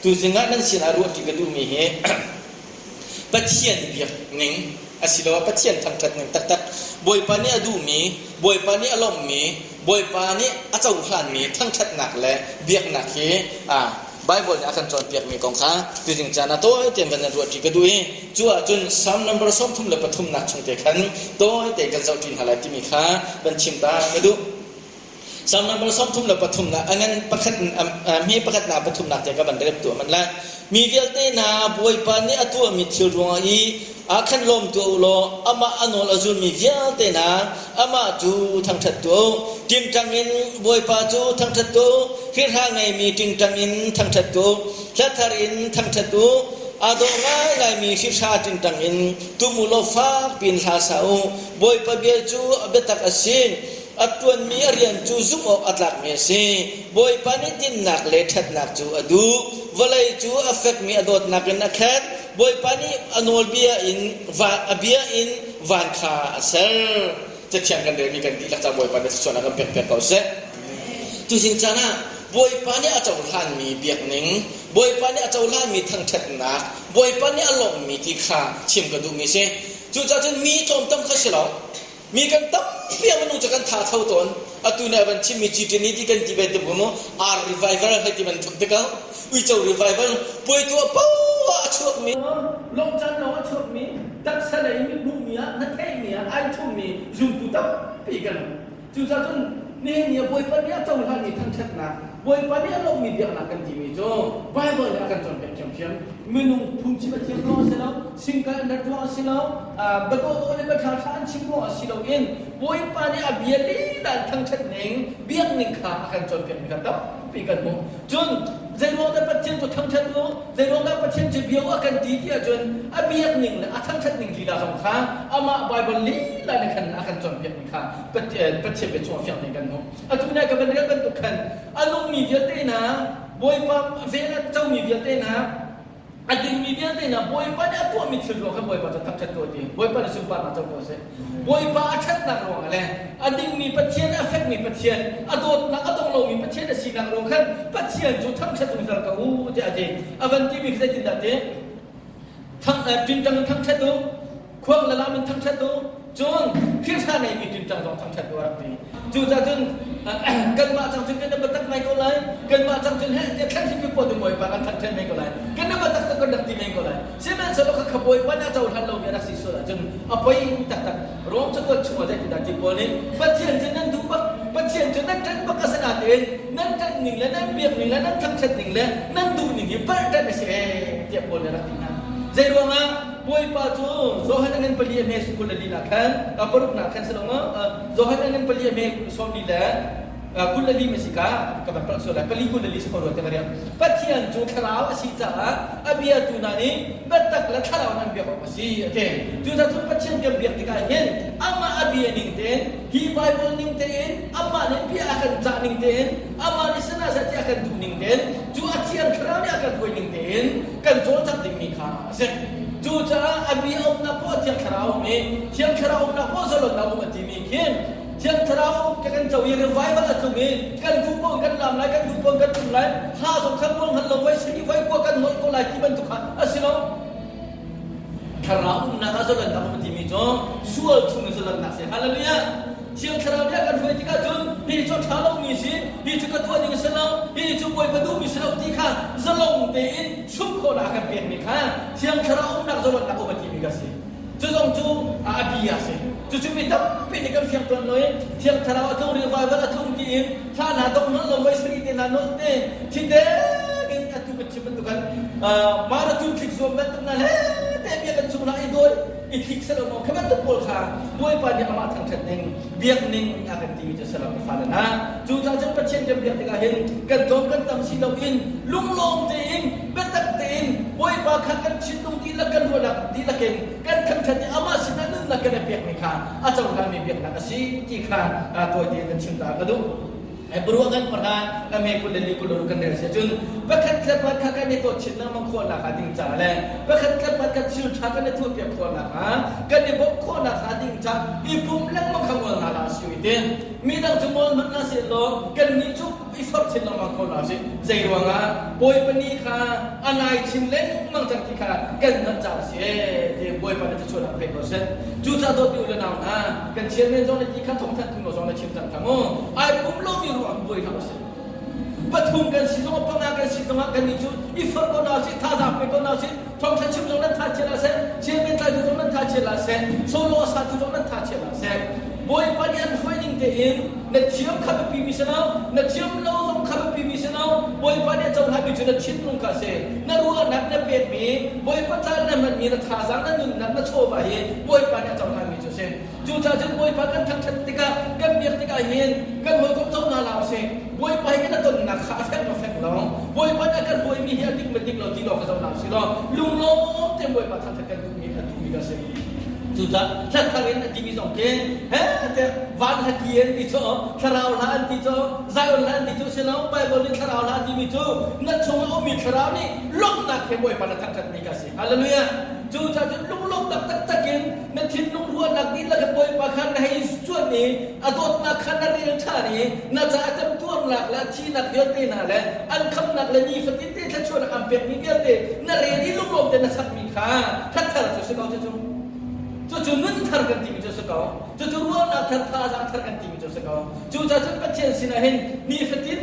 Tuzing ah nan sinah ruahṭi ka duhmi hi Pathian biak ning asiloah Pathian thangṭhat ning taktak, Bawipa nih a duhmi, Bawipa nih a lawmhmi, Bawipa nih a cohlanmi thangṭhatnak le biaknak hi Baibal nih a kan cawnpiakmi kong kha tuzing caan ah tawi tein van in ruahṭi ka duh i cu ahcun Salm number 33 nak chung te khan tawi tein kan zohṭi hna lai timi kha van chim ta ka duh. Salm number 33 nak a ngan pakhat hme pakhat na pathumnak te ka van rep tuah man lai. Mi vialte hna Bawipa nih a tuahmi thil ruangah i ah khan lawm tuah u law amah a nawl a zulmi vialte hna amah cu thangṭhat tuah u. Ṭingṭang in Bawipa cu thangṭhat tuah u, hrihra ngeimi ṭingṭang in thangṭhat tuah u, hla thar in thangṭhat u. Aa dawh ngaingaimi hrihra ṭingṭang in tum u law fak piin hla sa u. Bawipa bia cu a biatak a si. A ṭuanmi a rian cu zumh awk a tlakmi a si. Bawipa nih dinnak le ṭhatnak cu a duh. Vawlei cu a fekmi a dawtnak in a khat. Bawipa nih a nawlbia in a bia in van kha a ser. Cathiang kan relmi kan dihlak ca Bawipa nih thluachuahnak kan pekpiak ko seh. Tuzing caan ah Bawipa nih a cohlanmi biakning, Bawipa nih a cohlanmi thangṭhatnak, Bawipa nih a lawmhmi ti kha chim ka duhmi a si. Cucaah cun mi tlawmtam kha si lo. Mi kan tampi a minung cu kan tha tho tawn. Atu nih a van chimmi Citini ti kan ti ve te mu ar revival hei ti bantuk te ko. Uico revival puai tuah poah a chuakmi. Lawmcan lawng a chuakmi taksa lei mi hmuhmi ah na theihmi ah ai thummi zumtu tampi kan um. Cucaah cun nihin ni ah Bawipa nih a cohlanmi thangṭhatnak, Bawipa nih a lawmhmi biaknak kan timi cu Baibal nih a kan cawnpiak ṭhiamṭhiam. Minung phungchim a thiam ruang a si lo, singkal an rat ruang a si lo, biadawhdawh le biaṭhaṭha an chim ruang a si loin Bawipa nih a bia lila in thangṭhat ning, biak ning kha a kan cawnpiakmi kha tampi kan hmuh. Cun zeiruang dah Pathian cu thangṭhat u, zeiruang dah Pathian cu bia u a kan ti ti ahcun a biak ning le a thangṭhat ning lila zong kha amah Baibal lila nih khan a kan cawnpiakmi kha Pathian bia chungah fiang tein kan hmuh. Atu nai ka van rel bantuk khan a nungmi vialte hna Bawipa vel a comi vialte hna a dingmi vialte hna Bawipa nih a tuahmi thil ruang khan Bawipa cu thangṭhat tuah ti. Bawipa nih sunparnak co ko seh. Bawipa a ṭhatnak ruangah le a dingmi Pathian, a fekmi Pathian, a dawtnak a dong lomi Pathian a sinak ruang khan Pathian cu thangṭhat zungzal ko u tiah a ti. A van timi khi zeitindah ti? Thang ṭingṭang in thangṭhat u, khuang le lam in thangṭhat u, cun Khrihfa neimi ṭingṭang zong thangṭhat u a rak ti. Cucaah cun kanmah cang cun kan i biatak ngai ko lai, kanmah cang cun heh tiah thlanhri pawl cu Bawipa kan thangṭhat men ko lai, kan i biatak tuk kan rak ti men ko lai. Sihmanhsehlaw khakha Bawipa nih a cohlan lomi a rak si sual ahcun a poi taktak. Rom cakuat chungah zeitindah ti Paul nih Pathian cu nan duh bak, Pathian cu nan ṭanh bak a si natein nan ṭanh ning le nan biak ning le nan thangṭhat ning le nan duh ning hi palh ṭanh a si ee tiah Paul nih a rak ti hna. Zeiruangah Bawipa cu Johan a ngan pali a hme 24 ah khan paruknak khan si lo maw Johan a ngan pali a hme sawmli le 24 ma si ka ka van palh sual lai pali 24 si ko rua te ka riam Pathian cu thlarau a si caah a biatu hna nih biatak le thlarau nan biak awk a si a ti. Cucaah cun Pathian kan biak tikah hin amah a bia ning tein hi Bible ning tein amah nih bia a kan cah ning tein amah nih sana seh ti a kan duh ning tein cu a thiang thlarau nih a kan hruai ning tein kan cawlcangh dingmi kha a si. Cucaah a bia umnak poah thiang thlarau um i thiang thlarau umnak poah zalonnak um a timi khin thiang thlarau ka kan co i revival a tlung i kan duh paoh kan lam lai kan duh paoh kan tlung lai hla zong kha muang hal lo voi sari voi kua kan nolh ko lai ti bantuk kha a si lo. Thlarau umnak ah zalonnak um timi cu sual chung in zalonnak si. Hallelujah! Thiang Thlarau nih a kan hruai tikah cun hi cu a ṭha lomi si, hi cu ka tuah ding a si lo, hi cu Bawipa duhmi si lo ti kha zalong tein sum khawhnak a kan pekmi kha Thiang Thlarau umnak zalonnak um a timi kha a si. Cu zong cu a bia a si. Cucu mi tampi nih kan fiang tawn lo i Thiang Thlarau a tlung revival a tlung tiin thla hna dong nolh lo voi sarih te hna nolh te thideng in atu kan chim bantuk kan marathon thlik zuam bantuk hna le te bia kan chung hna i dawi i thlik selo maw kha bantuk pawl kha Bawipa nih amah thangṭhat ning biak ning a kan timi cu salam ka fale hna cucaah cun Pathian kan biak tikah hin kan tlawm kan tam si loin lunglawm tein biatak tein Bawipa kha kan thinlung dihlak kan ruahnak dihlak in kan thangṭhat i amah sinah nunnak kan i pekmi kha a cohlanmi biaknak a si ti kha tawi tein kan chim ta ka duh. Ruah kan pahra a me 24 kan rel si cun pakhat le pakhat kha kan i dawt chin lengmang khawhnak hnga ding ca le pakhat le pakhat kha thil ṭha kan i tuahpiak khawhnak hnga kan i bawmh khawhnak hnga ding ca i pum lengmang kha ngol hna hlah si ti midang cu ngol hmanh hna seh law kannih cu i forh chin lengmang ko hna usih. Zei ruangah Bawipa ni kha a nai chin lengmang cang ti kha kan hngalh caah a si ee ti Bawipa nih thluachuahnak pe ko seh. Cucaah dawtmi u le nau hna, kan chairman zong nih ti kha thawngthanhtu nawl zong na chim cang kha mu. Ai pum lomi ruangah buai hlah usih. Pathum kan si zongah panga kan si zongah kannih cu i forh ko hna usih, thazaang pe ko hna usih. Thawngṭha chim zong nan tha chia hlah seh, chairman tlaitu zong nan tha chia hlah seh, solo a satu zong nan tha chia hlah seh. Bawipa nih an hruai ning tein na thiam kha biapi mi si lo, na thiam lo zong kha biapi mi si lo. Bawipa nih a cohlanmi cu na thinlung kha a si. Na ruahnak na pekmi, Bawipa ca na hmanmi na thazaang, na nunnak, na chawva hi Bawipa nih a cohlanmi cu a si. Cucaah cun Bawipa kan thangṭhat tikah, kan biak tikah hin kan hawikom co hna hlah usih. Bawipa hi kan a tonnak kha a fek maw fek lo, Bawipa nih a kan hruaimi hi a dik maw dik lo ti lawng kha zoh hna usih law lunglawm tein Bawipa thangṭhat kan duhmi a duhmi kan si. Cucaah hlathar in a timi zong khi he tiah van hla ti an ti cu thlarau hla an ti cu Zion hla an ti cu si lo Bible nih thlarau hla a timi cu na chungah a ummi thlarau nih lawmhnak he Bawipa na thangṭhatmi kha a si. Hallelujah. Cucaah cun lunglawmhnak taktak in na thinlung ruahnak dihlak in Bawipa kha na hei cuanh i a dawtnak kha na rel ṭhan i na caah temtuarnak le a thihnak vialte hna le an khamnak le nifatin te thluachuahnak an pekmi vialte na rel i lunglawm te na sakmi kha thatthar cu si ko cucu cucu nun thar kan timi cu si ko cucu ruahnak thar thazaang thar kan timi cu si ko cucaah cun Pathian sinah hin nifatin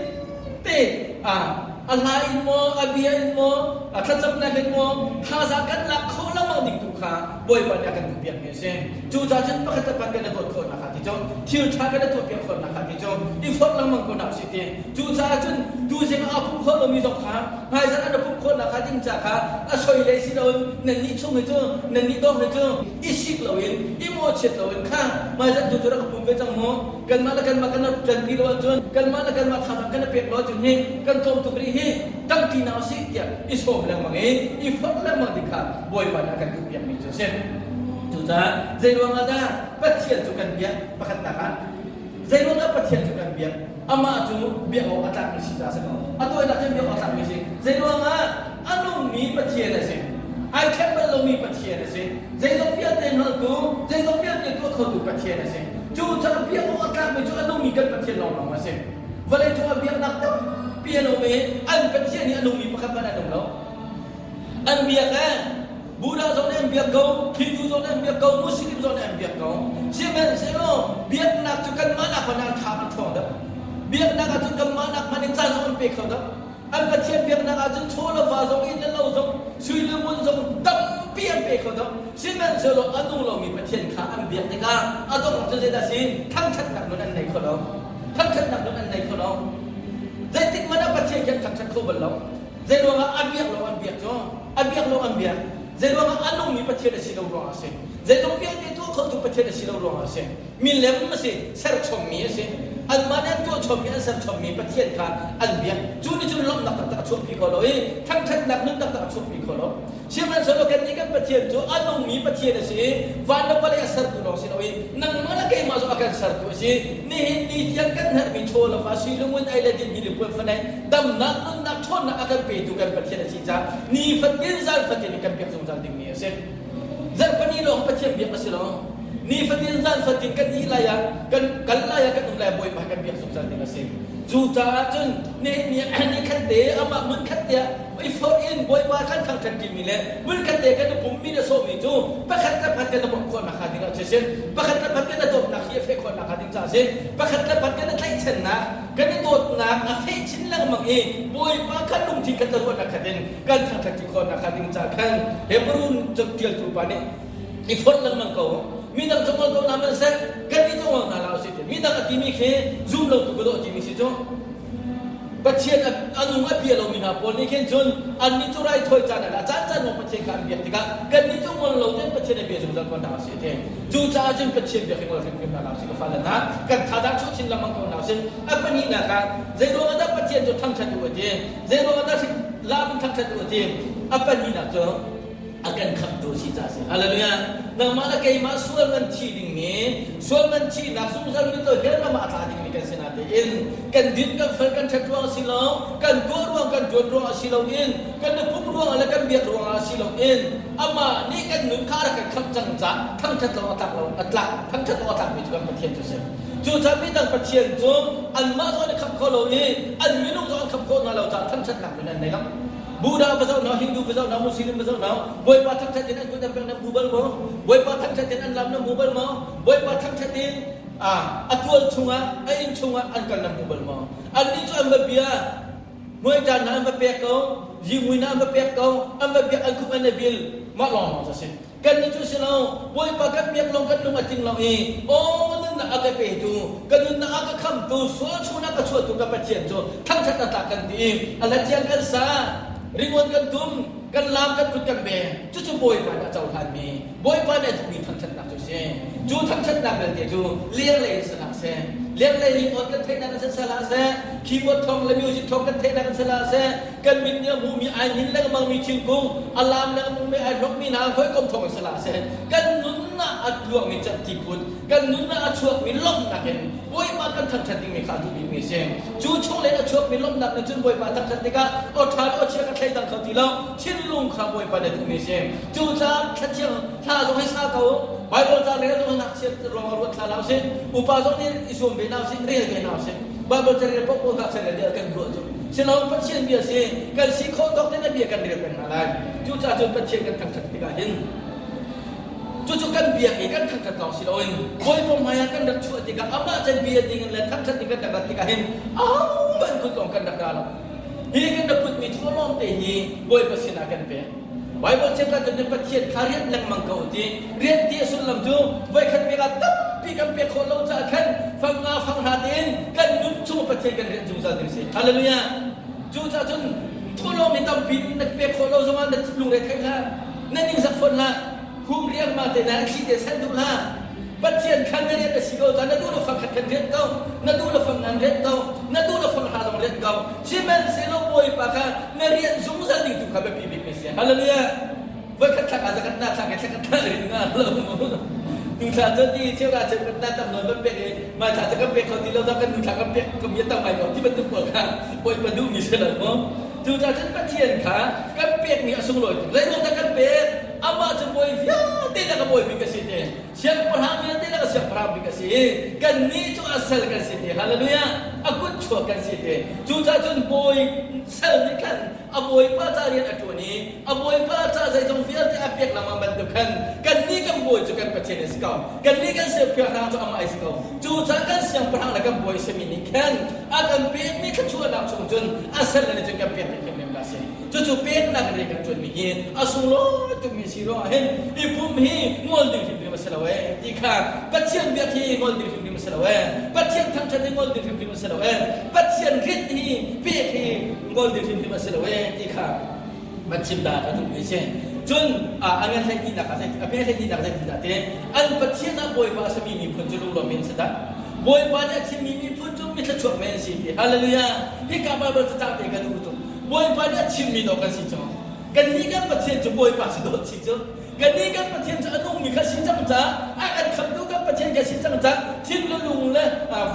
te ah a hla in maw a bia in maw a thlacamnak in maw thazaang kan lak khawh lengmang ding tu kha Bawipa nih a kan duhpiakmi a si. Cucaah cun pakhat le pakhat kan i dawt khawhnak kha ti cu thil ṭha kan i tuahpiak khawhnak kha ti cu i forh lengmang ko hna usih ti. Cucaah cun tuzing ah aa pumh khawh lomi zong kha hmaizarh an i pumh khawhnak kha ding ca kha a soi lei si loin nannih chung hi cu nannih dawng hi cu i sik loin i mawhchiat loin kha hmaizarh tu cu rak ka pum ve cang mu kanmah le kanmah kan ṭanpi lo ahcun kanmah le kanmah thazaang kan i pek lo ahcun hi kan tlawm tuk rih hi ṭangṭi hna usih tiah i sawm lengmang i i forh lengmang ding kha Bawipa nih a kan duhpiakmi cu a si. Cucaah zei ruangah dah Pathian cu kan biak? Pakhatnak ah zei ruangah Pathian cu kan biak? Amah cu biak awk a tlakmi si caah a si ko. A tawinak cun biak awk a tlakmi si. Zei ruangah a nungmi Pathian a si. Ai ṭhen bal lomi Pathian a si. Zeizong vialte hngaltu, zeizong vialte tuah khotu Pathian a si. Cucaah biak awk a tlakmi cu a nungmi kan Pathian lawnglawng a si. Vawleicung ah biaknak tampi an um i an Pathian hi a nungmi pakhat hmanh an um lo. An biak ee. Buddha zong nih an biak ko, Hindu zong nih an biak ko, Muslim zong nih an biak ko. Sihmanhsehlaw biaknak cu kanmah nak hmanh ah an tha an ṭhawng deuh. Biaknak ahcun kanmah nak hmanh in caan zong an pe kho deuh. An Pathian biaknak ahcun chaw le va zong inn le lo zong sui le ngun zong tampi an pe kho deuh. Sihmanhsehlaw a nung lomi Pathian kha an biak tikah a dongh cu zeidah a si? Thangṭhatnak nun an nei kho lo. Thangṭhatnak nun an nei kho lo. Zeitik hmanh ah Pathian khi an thangṭhat kho bal lo. Zeiruangah a biak lo an biak cu? A biak lo an biak. Zeiruangah a nungmi Pathian a si lo ruangah a si. Zeizong vialte tuah khotu Pathian a si lo ruangah a si. Milem a si, serchommi a si. Anmah nih an tuahchommi, an serchommi Pathian kha an biak. Cu nih cun lawmhnak taktak a chuahpi kho lo i thangṭhatnak nun taktak a chuahpi kho lo. Sihmanhsehlaw kannih kan Pathian cu a nungmi Pathian a si i van le vawlei a sertu lawng si loin nangmah le keimah zong a kan sertu a si. Nihin ni tiang kan herhmi chaw le fa sui le ngun ei le din hi le puan fanai damnak nunnak ṭhawnnak a kan petu kan Pathian a si caah nifatin zan fatin in kan biak zungzal dingmi a si. Zarhpini lawng Pathian biak a si lo. Nifatin zan fatin kan ih lai ah kan kal lai ah kan um lai ah Bawipa kan biak zungzal ding a si. Cucaah cun nihin ni ni khat te amah hmun khat te ah i forh in Bawipa kan thangṭhat ṭimi le hmunkhat te kan i pummi le sawhmi cu pakhat le pakhat kan i bawmh khawhnak hnga ding ah siseh pakhat le pakhat kan i dawtnak hi a feh khawhnak hnga ding caah a si pakhat le pakhat kan i tlaihchannak kan i dawtnak a feh chin lengmang i Bawipa kha lungthin khat le ruahnak khat in kan thangṭhat ṭi khawhnak hnga ding caah khan Hebrew ṭialtu pa nih i forh lengmang ko midang cu ngol ko hna hmanhseh kannih cu ngol hna hlah usih ti midang a timi khi zum lo tu ka dawh timi si cu Pathian a nung a bia lomi hna pawl nih khin cun annih cu raithawi caan ah caan caan lawng Pathian kha an biak tikah kannih cu ngol lo tein Pathian a bia zungzal ko hna usih ti. Cucaah cun Pathian biak hi ngol hrimhrim hna usih ka fale hna kan thazaang chuah chin lengmang ko hna usih. A pahnihnak ah zeiruang ah dah Pathian cu thangṭhat u a ti? Zeiruang ah dah lam in thangṭhat u a ti? A pahnihnak cu a kan khamhtu a si caah a si. Hallelujah. Nangmah le keimah sual man thi dingmi, sual man thihnak zungzal mit lo hell ram ah a tla dingmi kan si natein kan din kan fel kan ṭhat ruang si lo, kan tuah ruang kan ṭuan ruang ah si loin, kan i pumh ruang le kan biak ruang ah si loin amah nih kan nun kha a rak kan khamh cang caah thangṭhat lo a tlak lo a tlak thangṭhat lo a tlakmi cu kan Pathian cu a si. Cucaah midang Pathian cu anmah zong an i khamh kho lo i an minung zong an khamh khawh hna lo caah thangṭhatnak min an nei lo. Buddha va zoh hna, Hindu va zoh hna, Muslim va zoh hna, Bawipa thangṭhat in an kut an pek nan hmu bal maw? Bawipa thangṭhat in an lam nan hmu bal maw? Bawipa thangṭhat in a tual chungah, a inn chungah an kal nan hmu bal maw? Annih cu an va bia, hmuaiṭan hna an va pek ko, zingmui hna an va pek ko, an va biak an khuk an i bil, mah lawnglawng cu a si. Kannih cu si lo, Bawipa kan biak lawng kan lung a tling lo i aw nunnak a ka petu, ka nunnak a ka khamtu, sual chungin a ka chuahtu ka Pathian cu thangṭhat a tlak kan ti i a hla thiang kan sa, ringawn kan tum, kan laam, kan kut kan beng. Cucu Bawipa nih a cohlanmi, Bawipa nih a duhmi thangṭhatnak cu a si. Cu thangṭhatnak vialte cu lenglei in si hlah seh, lenglei ringawn kan theihnak in si hlah seh, keyboard thawng le music thawng kan theihnak in si hlah seh, kan mit nih a hmuhmi ai hnin lengmangmi thingkung a laam lengmangmi ai hlokmi hna hawikom thawng in si hlah seh kan nunnak a tluangmi cerhti phun kan nunnak a chuakmi lawmhnak in Bawipa kan thangṭhat dingmi kha a duh bikmi a si. Cu chunglei a chuakmi lawmhnak nih cun Bawipa thangṭhat tikah aw ṭha le aw chia ka thleidang kho ti lo thinlung kha Bawipa nih a duhmi a si. Cucaah thlathiang thla zong hi sa ko Baibal ca rel zong hi ngakchia ruang ah ruat thla hlah usih upa zong nih i zuam ve hna usih rel ve hna usih Baibal ca rel paohpaoh ngakchia rel dih kan ruah cu silo Pathian bia si kan si khawh tawk tein a bia kan rel peng hna lai. Cucaah cun Pathian kan thangṭhat tikah hin cucu kan biak i kan thangṭhat lawng si loin Bawipa hmaiah kan rak chuah tikah amah can bia ding in le thangṭhat ding kan rak rat tikah hin ahohmanh kut lawng kan rak ra lo. Hi kan rak putmi thawhlawm te hi Bawipa sinah kan pek. Baibal chimka cun Pathian kha rian lengmang ko ti. Rian ti a sullam cu voikhat pek ah tampi kan pek khawh lo caah khan fang nga fang hra tein kan nun chung Pathian kan rian zungzal ding si. Hallelujah. Cucaah cun thawhlawm hi tampi na pek khawh lo zongah na lungre thei hlah. Na ningzak fawn hlah. Hum riangmang te na thli te san duh hlah. Pathian khan na rian na si ko ca na duh lo fang khat khan rian ko na duh lo fang ngan rian ko na duh lo fang hra zong rian ko sihmanhsehlaw Bawipa kha na rian zungzal ding tu kha biapi bik mi si. Hallelujah. Voikhat thlak ah zakhat na thlak i thlakhat thla rin na lo mu. Tu thla cu ti cheu ra cheu kan na tam nawn van pek i mai thla cu kan pek kho ti lo kan nu thla kan pek kan bia tam ngai ko ti bantuk pawl kha Bawipa duh mi si lo mu. Cucaah cun Pathian kha kan pekmi a sunglawi tuk. Zeiruang dah kan pek? Amah cu bawi vialte le ka bawi bik a si te. Siangpahrang vialte le ka siangpahrang bik a si i kannih cu a sal kan si te. Hallelujah! A kut chuak kan si te. Cucaah cun bawi sal nih khan a bawipa ca rian a ṭuan i a bawipa ca zeizong vialte a pek lengmang bantuk khan kannih kan bawi cu kan Pathian a si ko. Kannih kan siangpahrang cu amah a si ko. Cucaah kan siangpahrang le kan bawi a simi nih khan a kan pekmi thluachuahnak chung cun a sal le cun kan pek ding hrimhrim la si. Cucu peknak rian kan ṭuanmi hi a sunglawi tukmi si ruangah hin i pum hi ngol ding hrimhrim a si lo ee ti kha Pathian biak hi ngol ding hrimhrim a si lo ee Pathian thangṭhat hi ngol ding hrimhrim a si lo ee Pathian rit hi pek hi ngol ding hrimhrim a si lo ee ti kha van chim ta ka duhmi a si. Cun a ngan hleihnih ah a pe hleihnih nak zeitindah ti an Pathian ah Bawipa a sami miphun cu lunglawm men si dah. Bawipa nih a thimmi miphun cu mithluachuak men si ti. Hallelujah. Hika Bible cacang te ka duh tuk. Bawipa nih a chimmi dawh kan si cu. Kannih kan Pathian cu Bawipa si dawh si cu. Kannih kan Pathian cu a nungmi kha si cang caah a kan khamtu kan Pathian kha si cang caah thin le lung le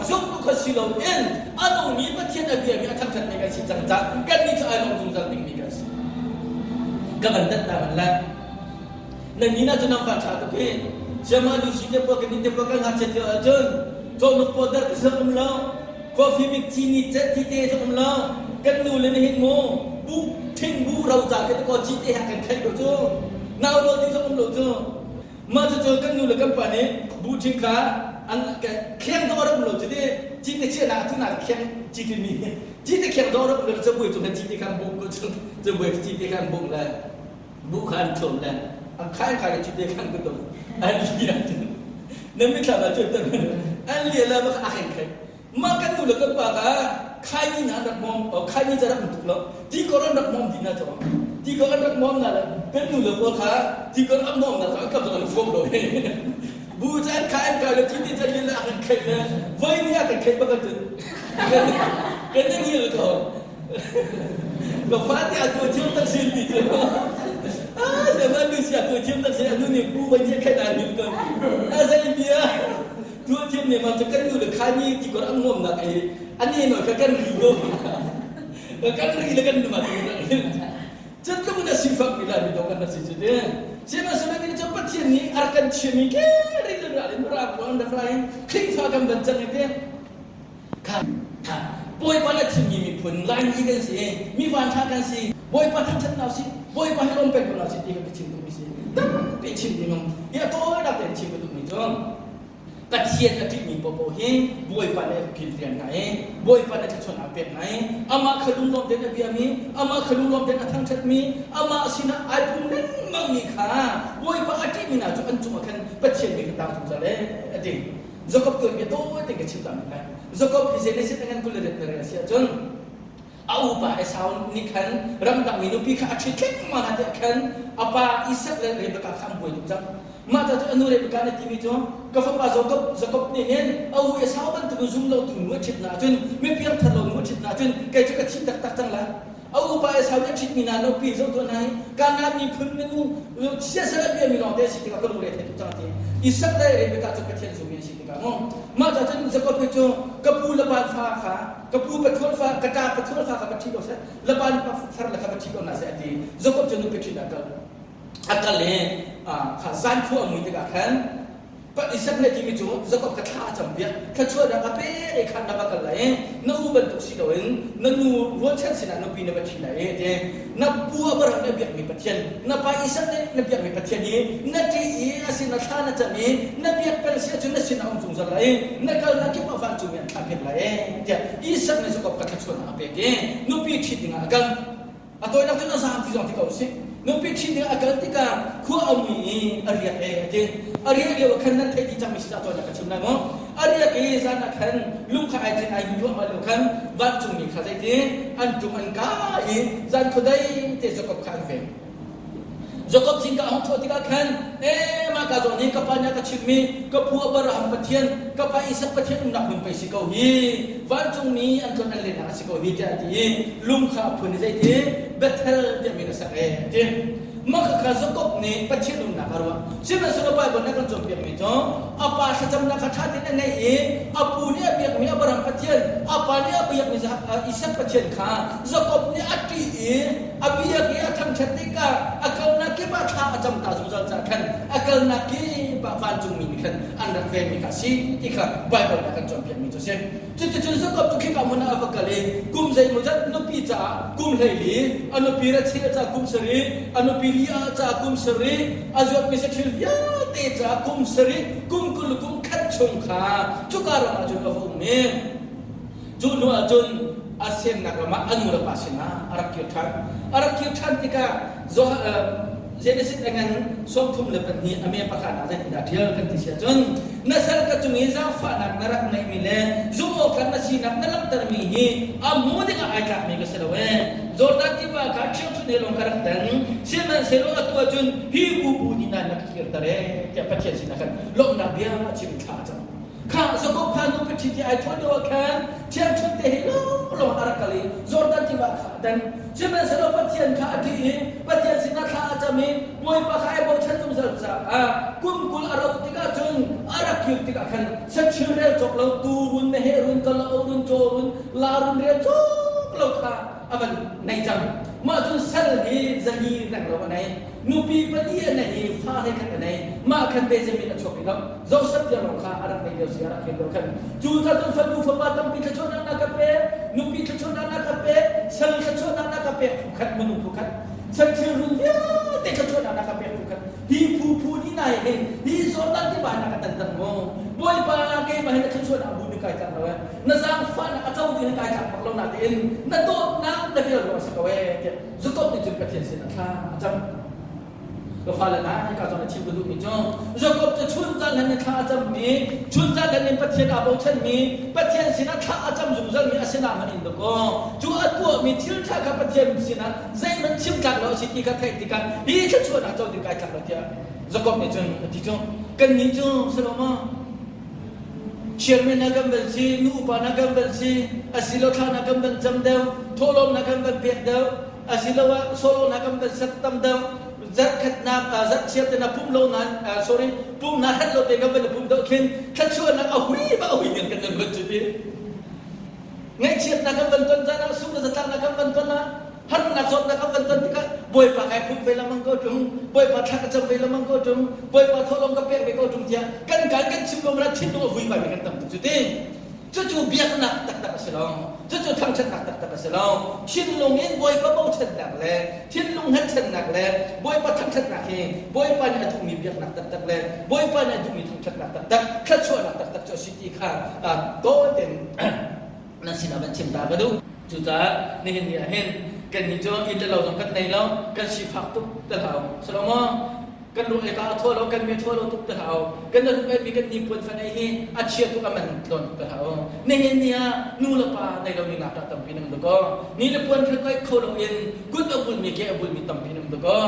zumtu kha si loin a nungmi Pathian a biami a thangṭhatmi kan si cang caah kannih cu ai lawm zungzal dingmi kan si. Ka van dat ta man lai. Nan ni na cu nan fa ṭha tuk hi. Siama Lucy te pawl kan te pawl kan ngakchiat lio ahcun cawhnuk pawl dar ka um lo. Coffee bik cini cet ti te zong um lo. Kan nu le nihin mu bu thing bu ro ca ke ko ci te ha kan khaih ko cu. Nau rawl ti zong um lo cu. Mah cucu kan nu le kan pa nih bu thing kha an kheng zong a rak um lo cu ti ci te chiahnak a thunak kheng ci ti mi ci te kheng zong a rak um lo cabuai cung khan ci te khan bungh ko cu cabuai ci te khan bungh le bu kha an thuam le an khai khai le ci te khan ka tum an li ahcun nan mithlam ah cuan an li le bak a khen khen mah kan nu le kan pa kha khaini na rak mom khaini ca rak um tuk lo ti kor an rak mom di na cho ti kor an rak mom na le kan nu le pawl kha ti kor an mom na cho an kam an fuam lo bu ca an khai an kai le ti ti ca li le a kan kheih le voi ni a kan kheih bak cun kan nan hi ko Ka fate a tuah thiam tak sin ti cu. Ah, le nu sia tuah thiam tak sin anu nih bu vai nih khen ai him kan. A zei bia tuah thiam ne ma cu kan nu le kha ni ti kor an ngom nak ei ani no kha kan ri ko. Kan ri le kan nu ma tu na. Cun tluk in a sifak mi lai mi dong kan rak si cu te. Sihmanhsehlaw ni cu Pathian nih a rak kan chiami ke ri le ral in Mirang pawl an rak ra i Khrihfa kan van cang i te kha Bawipa le thimmi miphun Laimi kan si i mi vanṭha kan si Bawipa thangṭhat hna usih Bawipa hi lawm peng ko hna usih ti kha ka chim duhmi si tampi chim ding um hi a tawinak tein chim ka duhmi cu Pathian a ṭihmi paohpaoh hi Bawipa nih a kilrian hna i Bawipa nih thluachuahnak a pek hna i amah kha lunglawm tein a biami amah kha lunglawm tein a thangṭhatmi amah sinah ai pum lengmangmi kha Bawipa a ṭihmi hna cu an cungah khan Pathian nih ka tang zungzal ee a ti. Jakob tuanbia tawi tein ka chim ta men lai. Jakob hi Genesis a ngan 28 na rel a si ahcun a upa Esau nih khan ramdangmi nupi kha a ṭhit lengmang hna tiah khan a pa Isak le Rebekah kha an buai tuk cang. Mah ca cu a nu Rebekah nih timi cu ka fapa Jakob Jakob nih hin a u Esau bantukin zum lotu nu a ṭhit hna ahcun mi piangthar lo nu a ṭhit hna ahcun kei cu ka thi taktak cang lai. A upa Esau nih a ṭhitmi hna nupi zoh tuah hna hi Kanaan miphun minu siasal a biami lawngte a si tikah ka lungre a thei tuk cang a ti. Isak le Rebekah cu Pathian zummi an si tikah mu. Mah ca cun Jakob hi cu ka pu Laban fa kha ka pu pathual fa ka ṭa pathual fa kha va ṭhi ko seh Laban far le kha va ṭhi ko hna seh a ti. Jakob cu nupi ṭhit a kal. A kal i kha zan khua a mui tikah khan Isak nih a timi cu Jakob kha thla a campiak. Thluachuahnak a pe i khan na va kal lai i na u bantuk si loin na nu rualchan sinah nupi na va ṭhi lai i a ti. Na pu Abraham nih a biakmi Pathian, na pa Isak nih na biakmi Pathian i na ṭih i a sinah thla na cam i na biak peng si ahcun na sinah a um zungzal lai i na kalnak kip ah vancungmi an thlahpiak lai e tiah Isak nih Jakob kha thluachuahnak a pek i nupi ṭhit dingah a kal. A tawinak cun a zaam ti zong ti ko usih. Nupi ṭhit ding a kal tikah khua a mui i a riak e a ti. A riah lio ah khan nan theih dih cangmi si a tawinak ka chim lai maw? A riak i zan ah khan lung kha ai tlin ai hmu duahmah lio khan vancungmi kha zeiti an ṭum an kai i zan khuadei te Jakob kha an ven. Jakob zingka a hung thawh tikah khan ee mah ka zawn hi ka pa nih a ka chimhmi ka pu Abraham Pathian ka pa Isak Pathian umnak hmun pei si ko hi vancungmi an tlon an lennak a si ko hi tiah a ti i lung kha a phun i zeiti Bethel tiah min a sak ee a ti. Mah khakha Jakob nih Pathian umnak a ruah. Sihmanhsehlaw Baibal nih a kan cawnpiakmi cu a pa thlacamnak kha ṭha tein a ngeih i a pu nih a biakmi Abraham Pathian, a pa nih a biakmi Isak Pathian kha Jakob nih a ṭih i a biak i a thangṭhat tikah a kalnak kip ah thla a cam ta zungzal caah khan a kalnak kip ah vancungmi nih khan an rak venmi kha a si ti kha Baibal nih a kan cawnpiakmi cu a si. Cuticun Jakob cu khika hmun ah a va kal i kum zeimawzat nupi caah kum 14, a nupi Rachel caah kum sarih, a nupi Leah caah kum sarih, a zuatmi saṭhil vialte caah kum sarih, kum 20 le kum khat chung kha cuka ram ah cun a va um i Cu hnu ah cun a semnak ram ah a nu le pa sinah a rak kir ṭhan. A rak kir ṭhan tikah Genesis a ngan 32 a me pakhatnak zeitindah ṭial kan ti si ahcun na sal ka cung i zaangfahnak na rak ngeihmi le zumhawktlak na sinak na langhtermi hi a hmu dingah ai tlakmi ka si lo ee. Jordan tiva kha ṭhiangṭhunh he lawng ka rak dan sihmanhsehlaw atu ahcun hi bubu nih na ka kirter ee tiah Pathian sinah khan lawmhnak bia a chim i thla a cam. Kha Jakob kha nupi ṭhit i ai thawh lio ah khan ṭhiangṭhunh te he lawnglawng a rak kal i Jordan tiva kha a dan. Sihmanhsehlaw Pathian kha a ṭih i Pathian sinah thla a cam i Bawipa kha ai bochan zungzal caah kum 20 a rauh tikah cun a rak kir tikah khan saṭhil rel cawk lo tuu run meheh run kalauk run caw run la run rel cawk lo kha a van nei cang. Mah cun sal hi 400 reng lo a nei. Nupi pali a nei i fa he khat a nei. Mah khan Benjamin a chuak rih lo. Joseph tiang lawng kha a rak nei lio si a rak khen lio khan. Cu ca cun fanu fapa tampi thluachuahnak na ka pek, nupi thluachuahnak na ka pek, sal thluachuahnak na ka pek phu khat, minung phu khat. Sal thilrun vialte thluachuahnak na ka pek phu khat. Hi phu phu ni nai hin hi Jordan tiva hin na ka tanter maw? Bawipa keimah hin na thluachuahnak bu ni kai tlak lo eh. Na zaangfahnak a co ding hin kai tlak bak lo natein na dawtnak na vel ruang a si ko eh tiah Jakob nih cun Pathian sinah thla a cam. Ka fale hna hika zawn a chim ka duhmi cu Jakob cu chun zan in thla a cammi, chun zan in Pathian aa bochanmi, Pathian sinah thla a cam zungzalmi a sinah hmanh in dakaw cu a tuahmi thil ṭha kha Pathian sinah zeihmanh chim tlak lo a si ti kha theih tikah hi thluachuahnak co ding kai tlak lo tiah Jakob nih cun a ti cu kannih cu Solomon Chairman na kan van si, nu upa na kan van si, asilo thla na kan van cam deuh, thawhlawm na kan van pek deuh, asiloah solo na kan van sak tam deuh, zarhkhatnak zarhchiar te na pum lo na sorry pum na hat lo te kan van pum deuh khin thluachuahnak a hui ba a hui ding kan van cu ti. Ngaihchiatnak kan van ton caan ah, sung le zatlaknak kan van ton ah. Harnak zawtnak kan kan ton tikah Bawipa kai pumh ve lengmang ko ṭung, Bawipa thla ka cam ve lengmang ko ṭung, Bawipa thawhlawm ka pek ve ko ṭung tiah kan kaan kan chim ko mana thinlung a vuivai mi kan tam tuk cu ti. Cucu biaknak taktak a si lo. Cucu thangṭhatnak taktak a si lo. Thinlung in Bawipa bochannak le thinlung hngatchannak le Bawipa thangṭhatnak hi Bawipa nih a duhmi biaknak taktak le Bawipa nih a duhmi thangṭhatnak taktak, thluachuahnak taktak cu a si ti kha tawi tein nan sinah van chim ta ka duh. Cucaah nihin ni ah hin kannih cu inn le lo zong kan nei lo, kan sifak tuk te hlah u. Salomo, kan ruh ei ka a thaw lo kan mi thaw lo tuk te hlah u kan ruh ei mi kan ni puan fan ei hi a chia tuk a man tlawn tuk te hlah u nihin ni ah nu le pa nei lo mi ngakṭah tampi nan um ko ni le puan kha kai kho lo in kut a bul mi ke a bul mi tampi nan um ko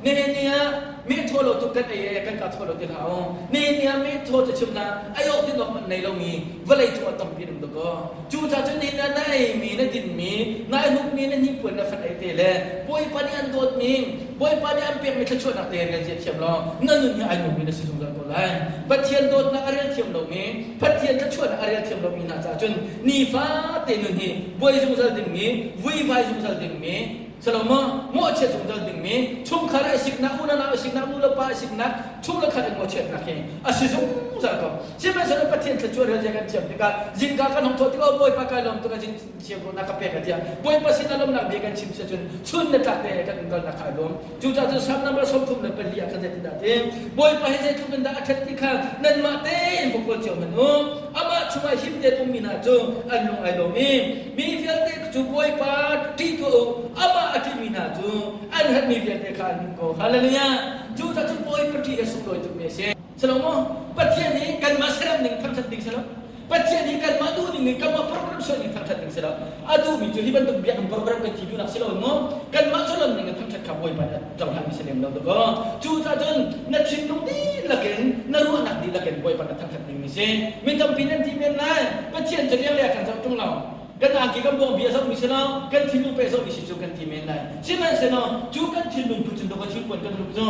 nihin ni ah mi thaw lo tuk kan ei e kan ka thaw lo ti hlah u nihin ni ah mi thaw cu chim na ai awk din awk man nei lo mi vawlei cung ah tampi nan um ko cu ca cu ni na na ei mi na din mi na hnuk mi na hnipuan na fan ei te le bawipa nih an dawt mi Bawipa nih an pekmi thluachuahnak te rel zia thiam law na nun hi ai nuammi na si zungzal ko lai. Pathian dawtnak a rel thiam lomi, Pathian thluachuahnak a rel thiam lomi hna caah cun nifate nun hi buai zungzal dingmi, vuivai zungzal dingmi, Salomo mawhchiat zungzal dingmi, chungkhar a siknak, unau a siknak, nu le pa a siknak, chung le khat in mawhchiatnak hi a si zungzal ko. Sihmanhsehlaw Pathian thluachuah rel zia kan thiam tikah zingka kan hong thawh tikah Bawipa kai lawm tuk a zing siangruahnak ka pek tiah Bawipa sin ah lawmnak bia kan chim si ahcun chun le tlak te kan umkalnak kha ai lawm. Cucaah cun Salm number 34 ah khan zeitindah ti Bawipa hi zeitluk in dah a ṭhat ti kha nanmah tein va kawl cio hmanh u. Amah chungah him tein ummi hna cu an lung ai lawm i mi vialte cu Bawipa ṭih tuah u. Amah a ṭihmi hna cu an herhmi vialte kha an hmu ko. Hallelujah! Cucaah cun Bawipa ṭih hi sunglawi tukmi a si. Salomo, Pathian nih kanmah serem ning thangṭhat ding si lo. Pathian nih kanmah duh ning in kanmah program sual ning thangṭhat ding si lo. A duhmi cu hi bantuk biakinn program kan thi duhnak si lo maw? Kanmah chawlon ning in thangṭhat kha Bawipa nih a cohlanmi si lem lo dakaw. Cucaah cun na thinlung dihlak in na ruahnak dihlak in Bawipa na thangṭhat ning ni si. Mi tampi nan ti men lai. Pathian cu riang le a kan zoh ṭung lo. Kan angki kan buang bia zohmi si lo, kan thinlung pe zohmi si cu kan ti men lai. Sihmanhsehlaw cu kan thinlung put cun dawk thil puan kan rup cu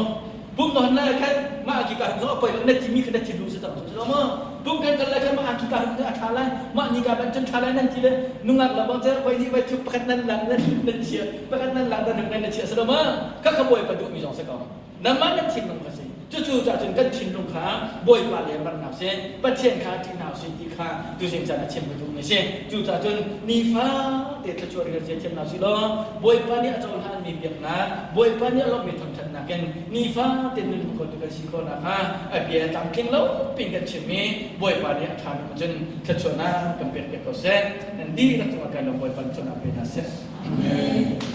pum na hon lai khan mah angki ka zong a poi lo na timi kha na thinlung si cang cu maw pum kan kal lai khan mah angki ka ruk a ṭha lai mah ni ka ban cun ṭha lai nan ti le nungak lo bang cu voi nih voi thuk pakhat nan lang nan nan chia pakhat nan lang nan nan chia si lo ma kha kha bawipa duhmi zong si ko Nangmah nan thinlung kha si. Cucu cah cun kan thinlung kha Bawipa le mernak si, Pathian kha ṭih hna usih ti kha tuzing caan a chim ka duhmi a si. Cucaah cun nifate thluachuah rel zia thiam hna usih law Bawipa nih a cohlanmi biaknak, Bawipa nih a lawmhmi thangṭhatnak in nifate nun khotu kan si khawh nakhnga a bia tlamtling lo piin kan chimmi Bawipa nih a ṭha bik cun thluachuahnak kan pek piak ko seh. Nan dihlak cungah kai lawm Bawipa nih thluachuahnak pe hna seh. Amen.